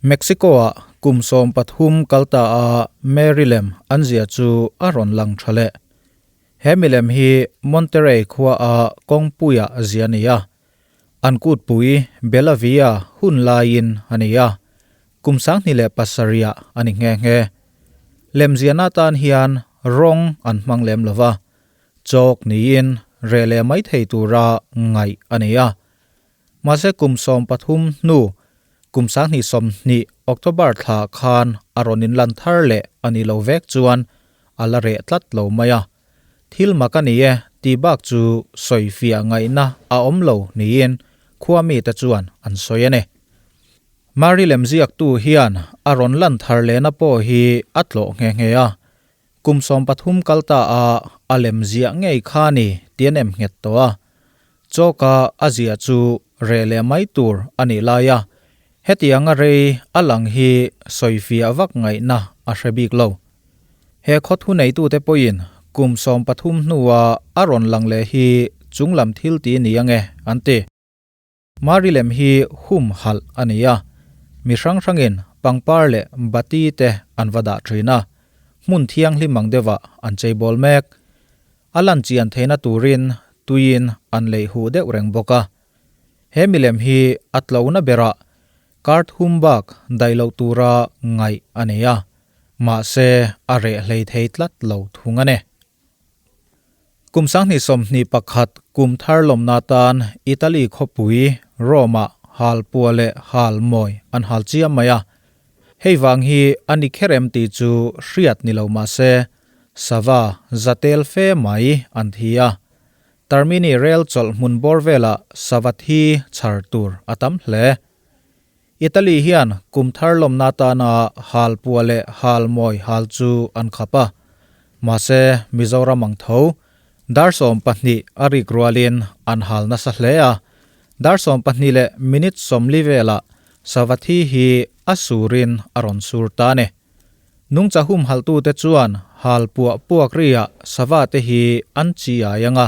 Mexico-ah kum 13 kal ta a Mary lem an zia chu a rawn lang tha leh. He milem hi Monterrey khua a kawngpuia zia a ni a. An kutpui Bella Via hun laiin a ni a, kum 2007 ah a ni nghe nghe. Lemziahna atan hian rawng an hmang lem lo va, chawk niin reh leh mai thei tura ngaih a ni a. Mahse kum 13 hnu kum 2020 October thla khan a rawn inlan thar leh a ni lo vek chuan a la reh tlat lo mai a. Thil mak a ni e tih bak chu sawifiah ngaihna a awm lo niin khua mite chuan an sawi a ni. Mari lemziaktu hian a rawn lan thar lehna pawh hi a tlawh nghe nghe a. Kum 13 kal ta a a lem ziah ngei kha ni tih an em nghet tawh a. Chawka a ziah chu reh leh mai tur a nih lai a, hetianga rei a lang hi sawifiah vak ngaihna a hre bik lo. He khaw thuneitute pawhin kum 13 hnua a rawn lang leh hi chunglam thil ti ni ange an ti. Mari lem hi hum halh a ni a, mi hrang hrangin pangpar leh bati te an va dah thin a, hmun thianghlim ang deuhah an cheibawl mek. A lan chian theihna turin tuiin an leih huh deuh reng bawk a. He milem hi a tlona berah kar thum bak daih loh tura ngaih a nei a, mahse a reh hlei thei tlat lo thung a ni. Kum 2021 kum thar lawmna tan Italy khawpui Rome-ah hal pua leh hal mawi an hal chiam mai a. Hei vang hi a ni kher em tih chu hriat ni lo mahse sava zatel fe mai an thi a. Termini rel chawlh hmun bawr velah sava thi chhar tur a tam hle. Italy hian kum thar lawmna atana hal pua leh hal mawi hal chu an khap a. Mahse, Mizoram ang tho, dar 12 a rik rualin an hal nasa hle a. Dar 12 leh minute 40 velah sava thi hi a surin a rawn sur ta a ni. Nungcha humhalhtute chuan hal puah puak riah sava te hi an chi ai ang a.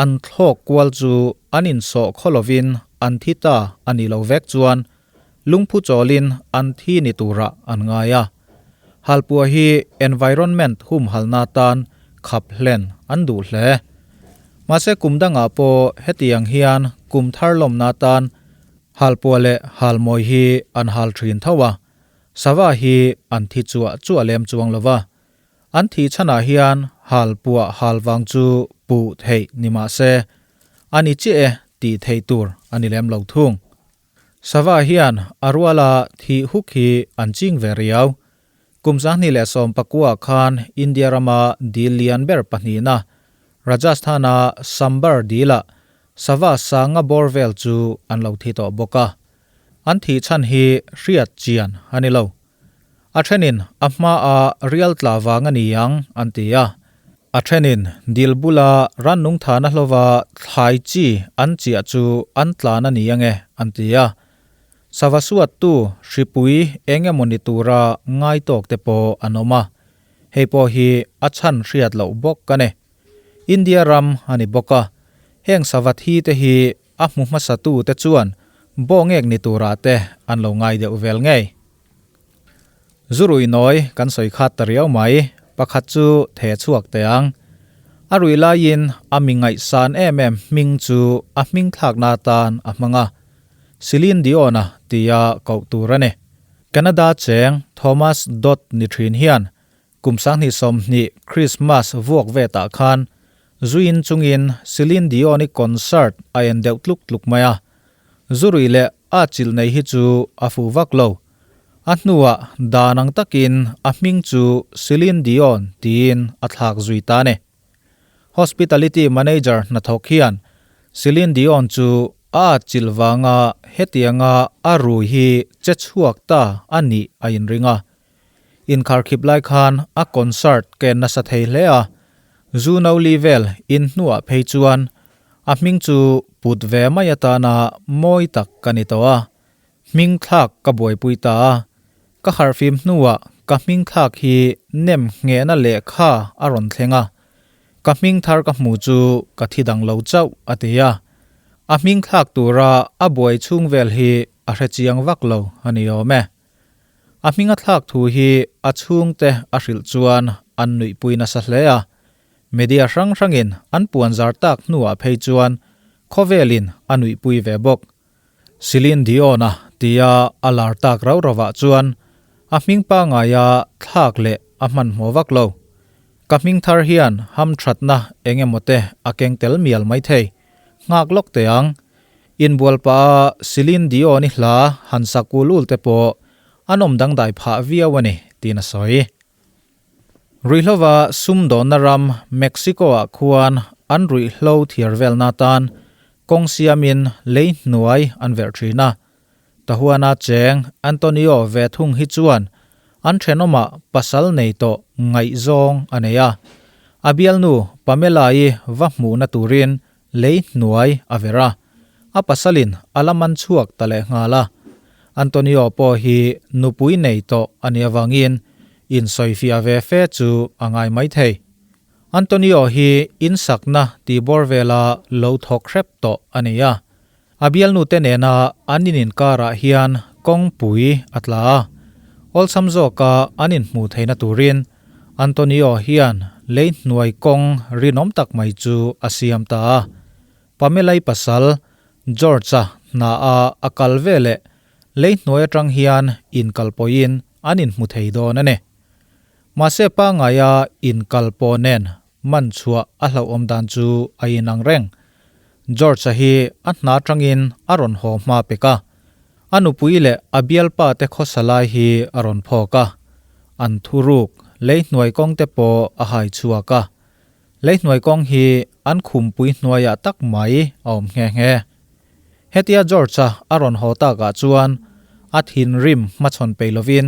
An thlawk kual chu an insawh khaw lovin an thi ta a ni lo vek chuan lungphu chawlin an thi ni turah an ngai a. Halpuah hi environment humhalna tan khap hlen an duh hle. Mahse kum dangah pawh hetiang hian kum thar lawmna tan halpuah leh halmawi hi an hal thin tho a. Sava hi an thi chuah chuah lem chuang lova. An thih chhanah hian hal puah hal vang chu puh theih ni mah se, a ni chiah e tih theih tur a ni lem lo thung. Sava hian a ruala thih huk hi an ching ve riau. Kum 2019 khan India rama dil lian ber pahnihna Rajasthan-a Sambhar dilah sava sanga bawr vel chu an lo thi tawh bawk a. An thih chhan hi hriat chian a ni lo. A thenin a hmaa rial tla vang a ni ang an ti a. A thenin dil bula rannung thana hlova thlai chi an chiah chu an tlan a ni ange an ti a. Sava suattu hripui eng emaw ni tura ngai tawk te pawh an awm a. Hei pawh hi a chhan hriat loh bawk a ni. India ram a ni bawk a. Heng sava thi te hi a hmu hmasatu te chuan bawngek ni turah te an lo ngai deuh vel ngei. Zurui nawi kan sawi khat ta riau mai, pakhat chu the chhuak teh ang. A ruih laiin a mi ngaihsan em em hming chu a hming thlakna atan a hmang a, Celine Dion-a tia koh tur a ni. Canada cheng Thomas Dodd ni thin hian kum 2020 Christmas vuak vetah khan zuin chungin Celine Dion-i concert a en deuh tluk tluk mai a. Zurui leh a chilh nei hi chu a fuh vak lo. A hnuah dan ang takin a hming chu Celine Dion tiin a thlak zui ta a ni. Hospitality manager hnathawk hian Celine Dion chu a atchilh vanga hetianga a rui hi che chhuak ta a nih a inring a. Inkharkhip lai khan a concert ken nasa thei hle a, zu no li vel in hnuah phei chuan a hming chu put ve mai atana mawi tak ka ni tawh a, hming thlak ka buaipui ta a, ka harhfim hnuah ka hming thlak hi nem nghehna lehkha a rawn thleng a, ka hming thar ka hmu chu ka thi dang lo chauh a ti a, a hming thlak tura a buai chhung vel hi a hre chiang vak lo a ni awm e. A hming a thlak thu hi a chhungte a hrilh chuan an nuihpui nasa hle a. Media hrang hrangin an puan zar tak hnuah phei chuan khawvelin a nuihpui ve bawk. Celine Dion-a tia a lar tak rau rauvah chuan a hming pangaia thlak leh a hmanhmawh vak lo. Ka hming thar hian hamthatna eng emaw te a keng tel mial maithei. Nghak lawk teh ang. Inbual pah a Celine Dion-i hla han sak ul ul te pawh an awm dangdai phah viau a ni, tiin a sawi. Ruihhlova sumdawnna ram Mexico-ah khuan an ruihhlo thiar velna atan kawng siamin lei hnuai an verh thin a. Tahuana cheng Antonio ve thung hi chuan an thenawmah pasal nei tawh ngaihzawng a nei a. A bialnu Pamela-i va hmuhna turin lei hnuai a ver a, a pasalin a la man chhuak ta leh nghal a. Antonio pawh hi nupui nei tawh a nih avangin insawifiah ve fe chu a ngai maithei. Antonio hi insakna tihbawr vela lo thawk hrep tawh a ni a. A bialnute nena an in inkarah hian kawngpui a tla a, awlsam zawka an inhmuh theihna turin Antonio hian lei hnuai kawng rinawm tak mai chu a siam ta a. Pamela-i pasal George-a hna a a kal veleh lei hnuai atang hian inkalpawhin an inhmu thei dawn a ni. Mahse pangaia inkalpawh nen Man chhuah a hlauhawm dan chu a inang reng. George-a hi a hna atangin a rawn haw hma pek a. A nupui leh a bialpa te khawsa lai hi a rawn phawk a. An thuruk lei hnuai kawng te pawh a hai chhuak a. Lei hnuai kawng hi an khumpui hnuaiah tak mai a awm nghe nghe. Hetia George-a a rawn haw takah chuan a thinrim hmachhawn peih lovin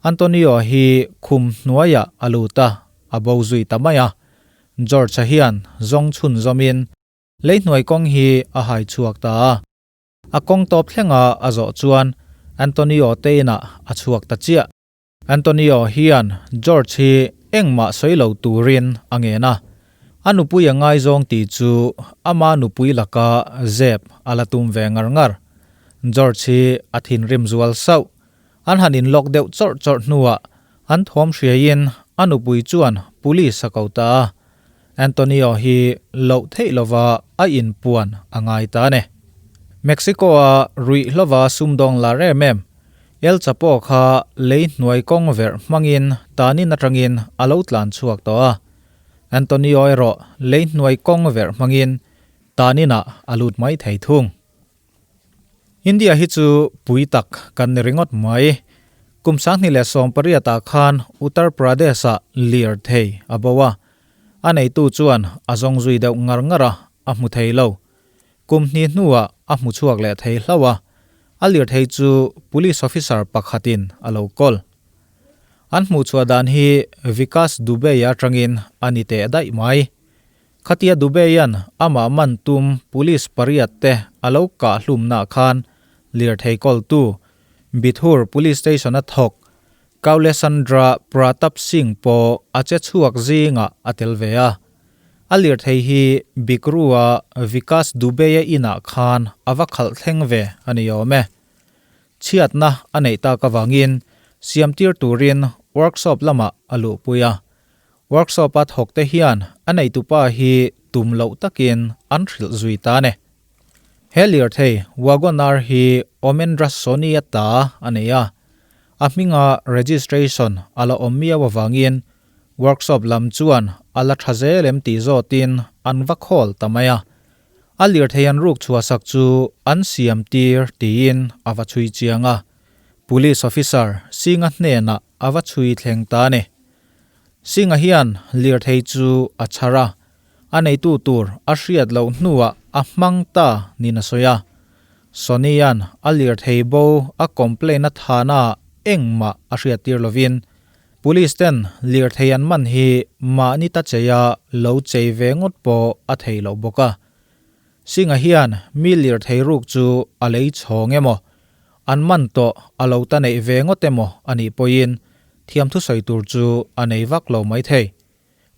Antonio hi khum hnuaiah a lut a. A bo zui ta mai a. George-a hian zawng chhun zawmin lei hnuai kawng hi a hai chhuak ta a. A kawng tawp thlenga a zawh chuan Antonio te inah a chhuak ta chiah. Antonio hian George hi engmah sawi lo turin a ngen a. A nupui a ngaizawng tih chu ama nupui laka zep a la tum ve ngar ngar. George hi a thinrim zual sauh. An han inlawk deuh chawrh chawrh hnuah an thawm hriaiin a nupui chuan police a ko ta a, Antonio hi loh theih lova a inpuan a ngai ta a ni. Mexico-a ruihhlova sumdawng lar em em, El Chapo kha lei hnuai kawng verh hmangin tanin atangin a lo tlan chhuak tawh a, Antonio erawh lei hnuai kawng verh hmangin taninah a lut mai thei thung. India hi chu pui tak kan ni ringawt mai. Kum 2018 ah khan Uttar Pradesh ah lir thei a bo a. A neitu chuan a zawng zui deuh ngar ngar a, a hmu thei lo. Kum hnih hnuah a hmu chhuak leh thei hlauh a. A lir thei chu police officer pakhatin a lo kawl. An hmuh chhuah dan hi Vikas Dubey atangin a ni teh daih mai. Khatia Dubey-a'n amah man tum police pariat te a lo kah hlumna khan lirthei kawltu Bithur Police Station-a thawk Kaulesandra Pratap Singh pawh a che chhuak zingah a tel ve a. A lirthei hi Bikru-a Vikas Dubey-a inah khan a va khalh thleng ve a ni awm e. Chhiatna a neih tak avangin siamtir turin workshop lamah a luhpui a. Workshop-a thawkte hian a neitupa hi tum loh takin an hrilh zui ta a ni. He lirthei Wagon-R hi Omendra Soni-a ta a nei a, a hminga registration a la awm miau avangin workshop lam chuan a la tha zel em tih zawtin an va khawl ta mai a. A lirthei an ruk chhuahsak chu an siam tir tiin a va chhui chiang a, Police officer Singh-a hnenah a va chhui thleng ta a ni. Singh-a hian lirthei chu a chhar a, a neitu tur a hriat loh hnuah a hmang ta niin a sawi a. Sony-a'n a lirthei bo a complaint a thana engmah a hriattir lovin Police ten lirthei an man hi mahni ta cheia lo chei ve ngawt pawh a thei loh bawk a. Singh-a hian mi lirthei ruk chu a lei chhawng emaw, an man tawh a lo ta neih ve ngawt emaw a nih pawhin thiam thusawi tur chu a nei vak lo mai thei.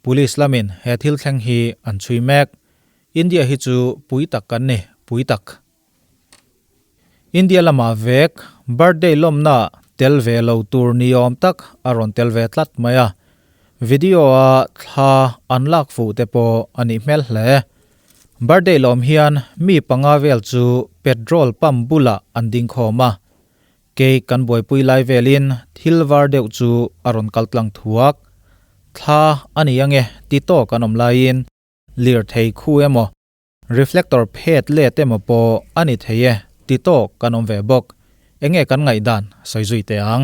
Police lamin he thil thleng hi an chhui mek. India hi chu pui tak kan ni, pui tak. India lama vek birthday lawmna tel ve lo tur ni awm tak a rawn tel ve tlat mai a. Video a thla an lak fuh te pawh a nih hmel hle. Birthday lawm hian mi panga vel chu petrol pump bulah an ding khawm a. Cake kan buaipui lai velin thil var deuh chu a rawn kal tlang thuak. Thla a ni ange ti tawk an awm laiin lirthei khu emaw reflector phet let emaw pawh a ni thei e ti tawk kan awm ve bawk. Enge kan ngaihdan sawi zui teh ang.